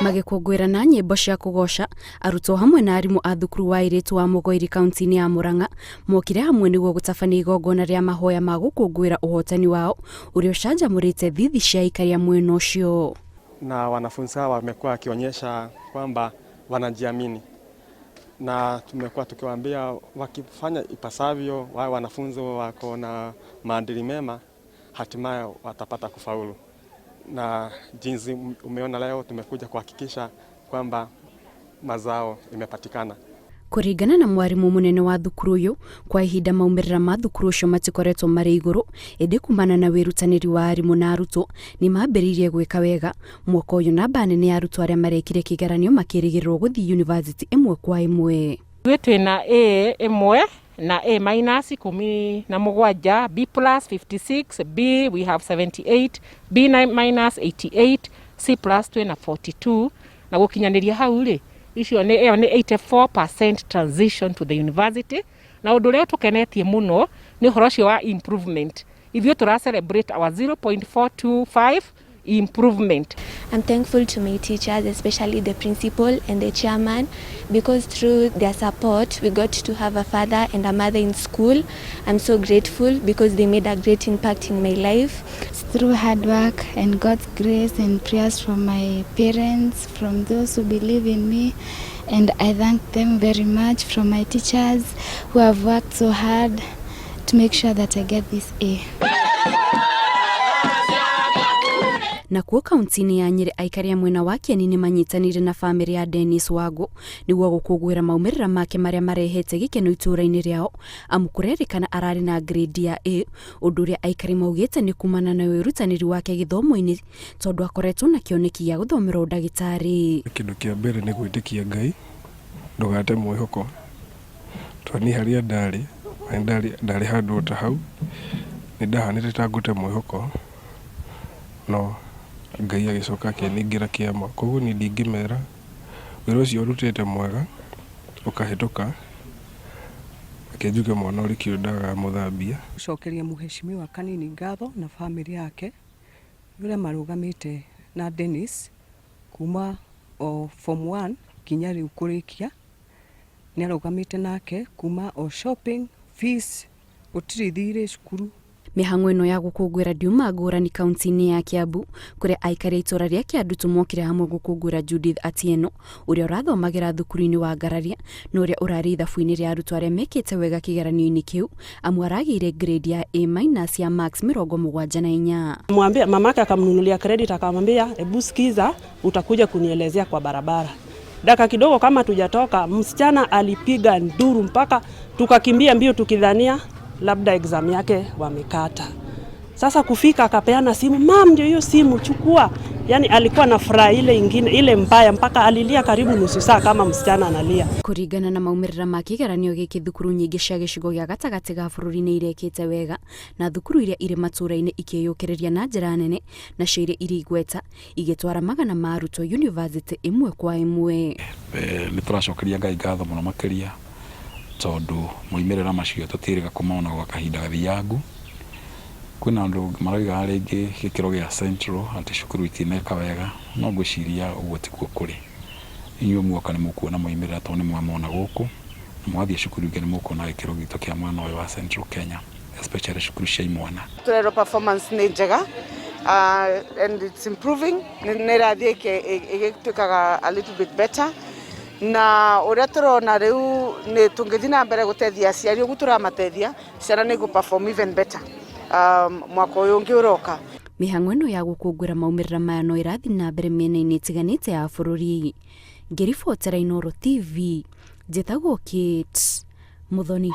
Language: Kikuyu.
Magĩkũngũĩra na nyĩmbo cia kũgoca, arutwo hamwe na arimũ a thukuru wa airĩtu wa Mũgoiri kaunti-inĩ ya Murang'a mokire hamwe nĩguo gũtabania igongona rĩa mahoya ma gũkũngũĩra ũhotani wao ũrĩa ũcanjamũrĩte thithi cia aikari a mwena ũcio. Na wanafunzi hawa wamekuwa wakionyesha kwamba wanajiamini, na tumekuwa tukiwaambia wakifanya ipasavyo, wawe wanafunzi wako na maadili mema, hatimaye watapata kufaulu. Na jinsi umeona leo, tumekuja kuhakikisha kwamba mazao imepatikana. Kũringana na mwarimũ mũnene wa thukuru ũyũ, kwa ihinda maumĩrĩra ma thukuru ũcio matikoretwo marĩ igũrũ, ĩndĩ kumana na wĩrutanĩri wa arimũ na arutwo nĩ mambĩrĩirie gwĩka wega. Mwaka ũyũ namba nene ya arutwo arĩa marekire kĩgeranio makĩrĩgĩrĩrwo gũthiĩ yunivasĩtĩ ĩmwe kwa ĩmwe. Ithuĩ twĩna A ĩmwe na A minus 17, B plus 56, B we have 78, B minus 88, C plus twĩna 42, na gũkinyanĩria hau rĩ, icio nĩ ĩyo nĩ 84% transition to the university. Na ũndũ ũrĩa ũtũkenetie mũno nĩ ũhoro ũcio wa improvement. Ithuĩ tũra celebrate our 0.425 improvement. I'm thankful to my teachers, especially the principal and the chairman, because through their support, we got to have a father and a mother in school. I'm so grateful because they made a great impact in my life. Through hard work and God's grace and prayers from my parents, from those who believe in me, and I thank them very much, from my teachers who have worked so hard to make sure that I get this A. Nakuo kaunti-inĩ ya Nyĩrĩ, aikari a mwena wa Kieni nĩ manyitanĩire na bamĩrĩ ya Dennis Wangũ nĩguo gũkũngũĩra maumĩrĩra make marĩa marehete gĩkeno itũũra-inĩ rĩao, amu kũrerĩkana ararĩ na grade ya A, ũndũ ũrĩa aikari maugĩte nĩ kumana na wĩrutanĩri wake gĩthomo-inĩ, tondũ akoretwo na kĩoneki gĩa gũthomera ũndagĩtarĩ. Kĩndũ kĩa mbere nĩ gwĩtĩkia Ngai, ndũgate mwĩhoko, tondũ niĩ harĩa ndarĩ, ndarĩ handũ ta hau, nĩ ndahanĩte ta ngũte mwĩhoko, no Ngai agĩcoka akĩningĩra kĩama. Koguo niĩ ndingĩmera wĩra ũcio ũrutĩte mwega ũkahĩtũka, reke njuge mwana ũrĩ kĩo ndagamũthambia. Gũcokeria mũheshimiwa Kanini ngatho na bamĩrĩ yake nĩ ũrĩa marũgamĩte na Dennis kuma o form 1 nginya rĩu kũrĩkia. Nĩ arũgamĩte nake kuma o shopping, fees, gũtirĩ thirĩ cukuru. Mĩhang'o ĩno ya gũkũngũĩra ndiuma ngũrani kaunti-inĩ ya Kiambu, kũrĩa aikari a itũũra rĩa Kĩandutu mokire hamwe gũkũngũĩra Judith Atieno ũrĩa ũrathomagĩra thukuru-inĩ wa Ngararia na ũrĩa ũrarĩ ithabu-inĩ rĩa arutwo arĩa mekĩte wega kĩgeranio-inĩ kĩu, amu aragĩire grade ya A minus ya marks 74. Mwambia mamake akamnunulia credit, akamwambia, "Ebu sikiza, utakuja kunielezea kwa barabara." Dakika kidogo kama tujatoka, msichana alipiga nduru mpaka tukakimbia mbio tukidhania labda exam yake wamekata. Sasa kufika akapeana simu, "Mum, ndio hiyo simu, chukua." Yani alikuwa na furaha ile ingine ile mbaya mpaka alilia karibu nusu saa kama msichana analia. Kũringana na maumĩrĩra ma kĩgeranio gĩkĩ, thukuru nyingĩ cia gĩcigo gĩa gatagatĩ ga bũrũri nĩ irekĩte wega, na thukuru iria irĩ matũũra-inĩ ikĩyũkĩrĩria na njĩra nene, nacio iria irĩ igweta igĩtwara magana ma arutwo yunivasĩtĩ ĩmwe kwa ĩmwe. Nĩ tũracokeria Ngai ngatho mũno makĩria, tondũ moimĩrĩra macio tũtiĩrĩga kũmona gwa kahinda gathiangu. Kwĩna andũ maroigaga rĩngĩ gĩkĩro gĩa Central atĩ cukuru itineka wega, no ngwĩciria ũguo tikuo kũrĩ. Inyuĩ muoka nĩ mũkuona moimĩrĩra, tondũ nĩ mwamona gũkũ, na mwathiĩ cukuru ingĩ nĩ mũkuona gĩkĩro gitũ kĩa mwena ũyũ wa Central Kenya, especially cukuru cia imwana. Turerwo performance nĩ njega and it's improving, nĩ ĩrathiĩ ĩgĩtuĩkaga a little bit better, na ũrĩa tũrona rĩu nĩ tũngĩthiĩ na mbere gũteithia aciari ũguo tũramateithia, ciana nĩ igũ perform even better mwaka ũyũ ũngĩ ũroka. Mĩhang'o ĩno ya gũkũngũĩra maumĩrĩra maya no ĩrathiĩ na mbere mĩena-inĩ ĩtiganĩte ya bũrũri. Ngĩribotera Inooro TV, njĩtagwo Kate Muthoni.